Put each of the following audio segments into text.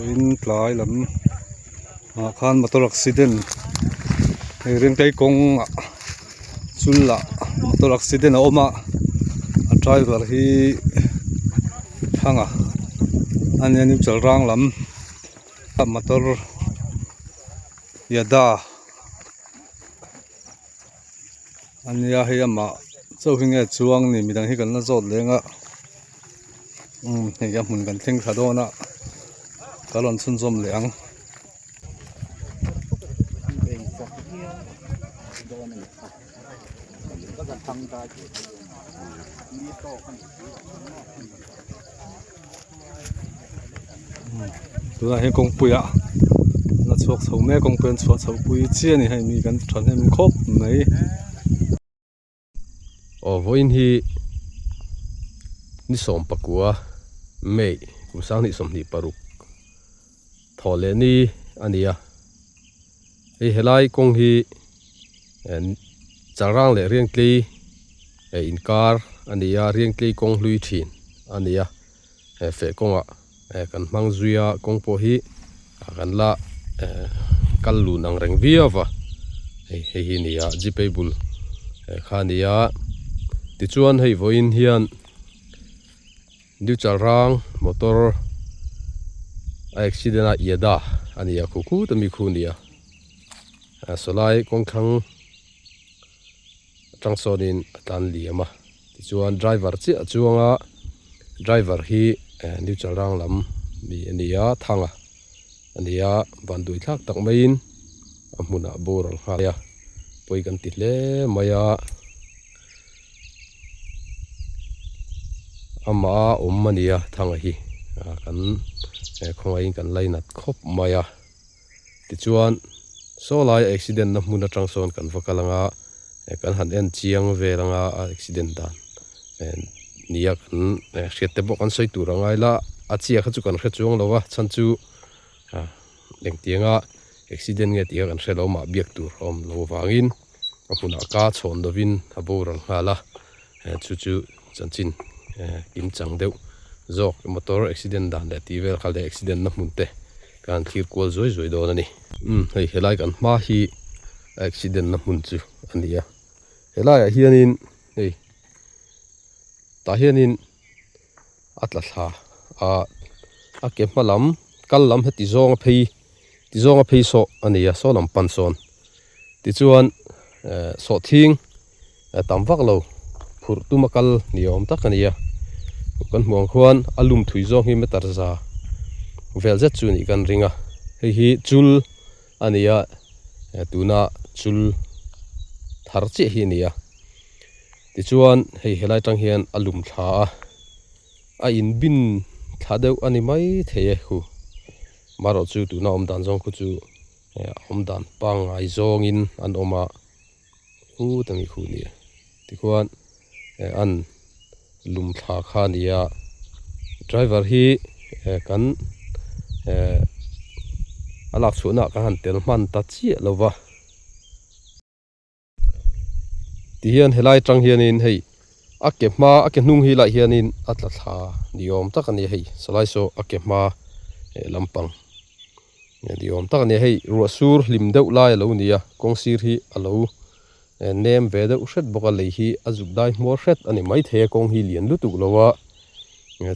Vawiin tlai lam ah khan motor accident hei Rengtei kawng ah chul ah motor accident a awm a a driver hi thanga a nia neutral rang lam motor yada a nia hei amah chauh hi nge chuang ni midang hi kan la zawt leng a umm hei a hmun kan thleng thla dawn a ka rawn chhunzawm leh ang. Tunah hian kawngpuiah an la chhuak chho mek kawngpui an chhuah chhoh pui chiah a ni hei mi kan thahnem khawp mai. Aw vawiin hi ni 19 May kum 2026 thawh leh ni a ni a hei helai kawng hi Chalrang leh Riangtlei inkar a ni a Riangtlei kawng hlui thin a ni a. eh feh kawngah eh kan hmang zui a kawng pawh hi kan la eh kal lun ang reng viau va hei hei hi a ni a gpay bul eh kha a ni a tichuan hei vawiin hian new chalrang motor a accident a iada a ni a khu khut ami khu a ni a sawlai kawng thlang atang sawnin a tlan liam a tichuan driver chiah a chuang a driver hi eh new chalrang lam mi a ni a thanga a ni a van duai thlak tak maiin a hmunah boral nghal a pawi kan ti hle mai a amah a awm a ni a thanga hi ah kan eh khawngaihin kan lainat khawp mai a. Tichuan, saw laia accident na hmun atang sawn kan va kal anga kan han en chiang vel anga a accident dan nia kan hriat te pawh kan sawi tur a ngai la, a chiah kha chu kan hre chuang lo a, chhan chu engtianga accident nge tih kha kan hre lo mah biak tur a awm lo avangin a hmunah ka chhawn lovin a boral nghal a, chu chu chanchin kimchang deuh zawk motor accident dan leh tih vel kha leh accident na hmun te. Ka han thlir kual zuai zuai dawn a ni. Umm hei helai kan hma hi accident na hmun chu a ni a helaiah hianin hei tah hianin a tla thla a a ke hma lam kal lam heti zawnga phei ti zawnga phei sawh a ni a saw lam pan sawn tichuan eh sawhthing tam vak lo phurh tuma kal ni awm tak a ni a kan hmuh ang khuan a lum thui zawng hi meter za vel zet chu nih kan ring a hei hi chul a ni a tuna chul thar chiah hi a ni a tichuan hei helai tang hian a lum thla a a in bin thla deuh a ni mai thei e hu marawh chu tuna awm dan zawng khu chu awm dan pangngai zawngin an awm a. Khut ang i khuh nia tikhuan eh an lum thla kha a ni a driver hi eh kan eh a lak chhuahna ah kan han tel hman ta chiah lo va tihian helai atang hianin hei a ke hma a ke hnung hi lah hianin a tla thla ni awm tak a ni hei salai saw a ke hma eh lampang. Ni awm tak a ni a, hei ruah sur hlim deuh lai a lo ni a, kawng sir hi a lo nem ve deuh hret bawk a, lei hi a zuk dai hmuar hret a ni maithei a, kawng hi lian lutuk lo a,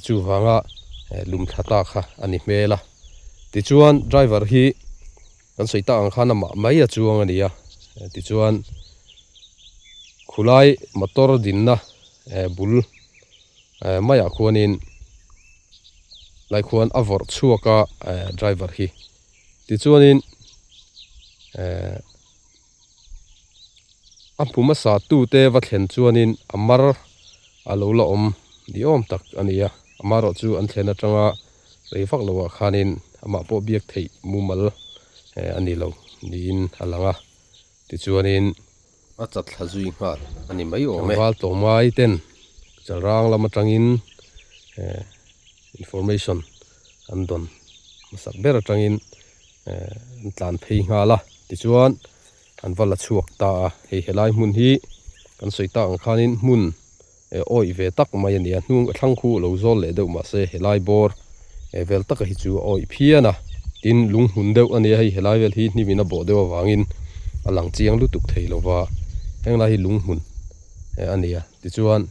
chuvanga lum thla ta kha a ni hmel a. Tichuan driver hi kan sawi tak ang khan amah mai a chuang a ni a, tichuan khulai motor dinna bul maiah khuanin lai khuan a vawrh chhuak a eh driver hi tichuanin eh a hmu hmasa tute va thlen chuanin a mar a lo la awm ni awm tak a ni a amaherawh chu an thlen atanga rei vak loh ah khanin amah pawh biak theih mumal eh a ni lo niin a lang a tichuanin. A chat thla zui nghal a ni mai awm e. Tlangval tlawmngai ten chalrang lam atangin eh information an dawn hmasak ber atangin eh an tlan phei nghal a tichuan an va la chhuak ta a hei helai hmun hi kan sawi tak ang khanin hmun eh awih ve tak mai a ni a hnung a thlang khu a lo zawl leh deuh mahse helai bawr vel taka hi chu a awih phian a tin lung hmun deuh a nia hei helai vel hi hnim in a bawh deuh avangin a lang chiang lutuk thei lova heng lai hi lung hmun a ni a tichuan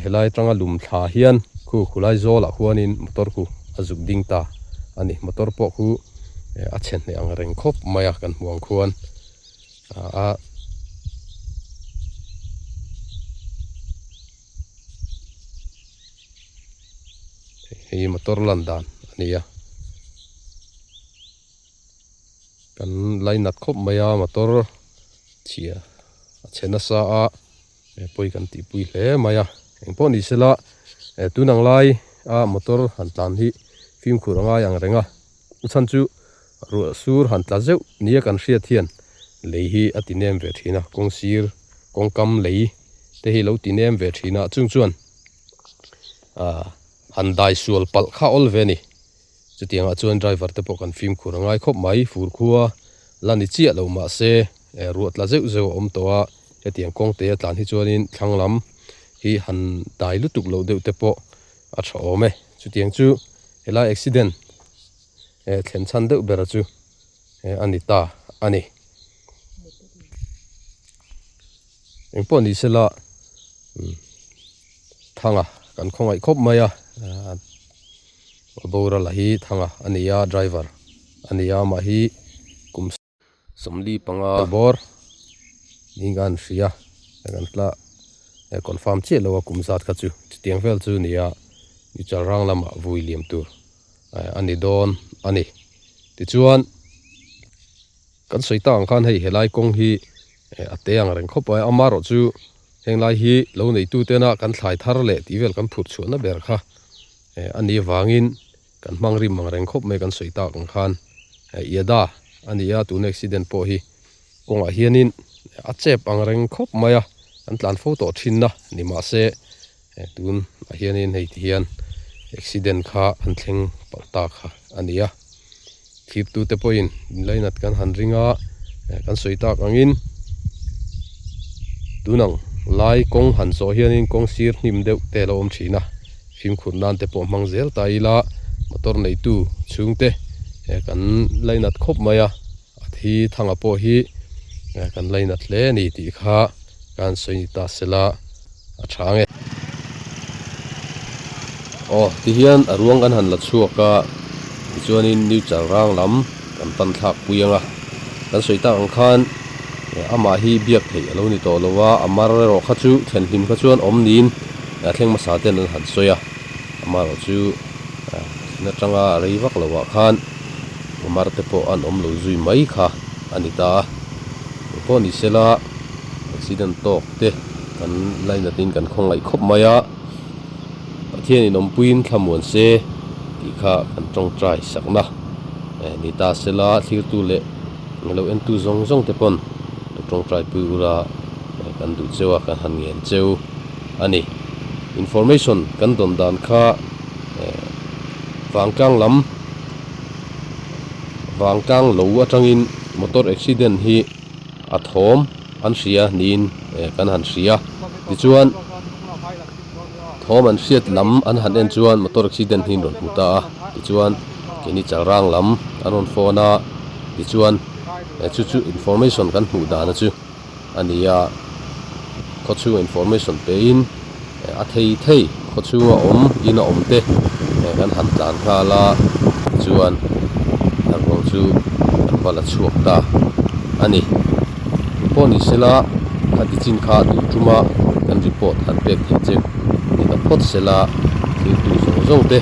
helai atanga lum thla hian khu khulai zawlah khuanin motor khu a zuk ding ta a ni motor pawh khu a chhe hneh ang reng khawp mai a kan hmuh ang khuan a. Hei motor lan dan a ni a kan lainat khawp mai a motor chhia a chhe nasa a pawi kan tih pui hle mai a engpawh ni sela tun ang lai a motor han tlan hi fimkhur a ngai ang reng a chhan chu ruah sur han tla zeuh nia kan hriat hian lei hi a ti nem ve thin a kawng sir kawngkam lei te hi lo ti nem ve thin a chung chuan ah han dai sual palh kha awl ve a ni chutiang ah chuan driver te pawh kan fimkhur a ngai khawp mai fur khua la ni chiah lo mahse eh ruah tla zeuh zeuh a awm tawh a hetiang kawng te a tlan hi chuanin thlang lam hi han dai lutuk loh deuh te pawh a tha awm e chutiang chu helai accident eh thlen chhan deuh ber chu eh a ni ta a ni. Engpawh ni sela Thanga kan khawngaih khawp mai a a boral hi Thanga a ni a driver a ni a amah hi kum sawmli panga bawr niin ka han hria kan tla confirm chiah lo a kum zat kha chu chutiang vel chu a ni a ni chalrang lamah vui liam tur a ni dawn a ni tichuan. Kan sawi tak ang khan hei helai kawng hi a te ang reng khawp a, amaherawh chu heng lai hi lo neitu tena kan thlai thar leh tih vel kan phurh chhuahna ber kha a nih avangin kan hmang rim ang reng khawp mai kan sawi tak ang khan Iada a ni a, tuna accident pawh hi kawngah hianin a chep ang reng khawp mai a, kan tlan fo tawh thin a ni mahse tun ah hianin hei ti hian accident kha an thleng palh ta kha a ni a thirtu te pawhin inlainat kan han ring a kan sawi tak angin tunang lai kawng han zawh hianin kawng sir hnim deuh te a lo awm thin a fimkhur nan te pawh hmang zel ta ila motor neitu chhungte kan lainat khawp mai a a thi thanga pawh hi kan lainat hle a ni tih kha kan sawi ni ta sela. A tha nge. Aw tihian a ruang kan han la chhuak a tichuanin new chalrang lam kan pan thlak pui ang a kan sawi tak ang khan amah hi biak theih a lo ni tawh lo a a mar erawh kha chu thlen hlim kha chuan awm niin a thleng hmasa ten an han sawi a amaherawh chu thlen atanga a rei vak loh ah khan a mar te pawh an awm lo zui mai kha a ni ta a engpawh ni sela accident tawk te. Kan lainatin kan khawngaih khawp mai a, Pathianin awmpuiin thlamuan se tih kha kan tawngtai sakna ni ta sela thlirtu leh lo entu zawng zawng te pawn lo tawngtai pui ula kan duh cheu a, kan han ngen cheu a ni. Information kan dawn dan kha vangtlang lam vangtlang lo atangin motor accident hi a thawm an hria niin kan han hria tichuan thawm an hriat lam an han en chuan motor accident hi an rawn hmu ta a tichuan keini chalrang lam an rawn phone a tichuan chu chu information kan hmuh dan a chu a ni a khawchhung information pe in a thei thei khawchhung a awm in a awm te kan han tlan nghal a tichuan a ruang chu kan va la chhuak ta a ni pawh ni sela kha ti chin kha duh tuma kan report han pek theih che ni ta phawt sela thil tu zawng zawng te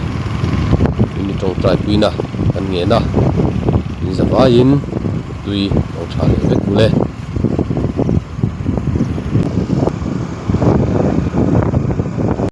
mi tawngtai puina kan ngen a in zavaiin tui lo tha leh vek ule.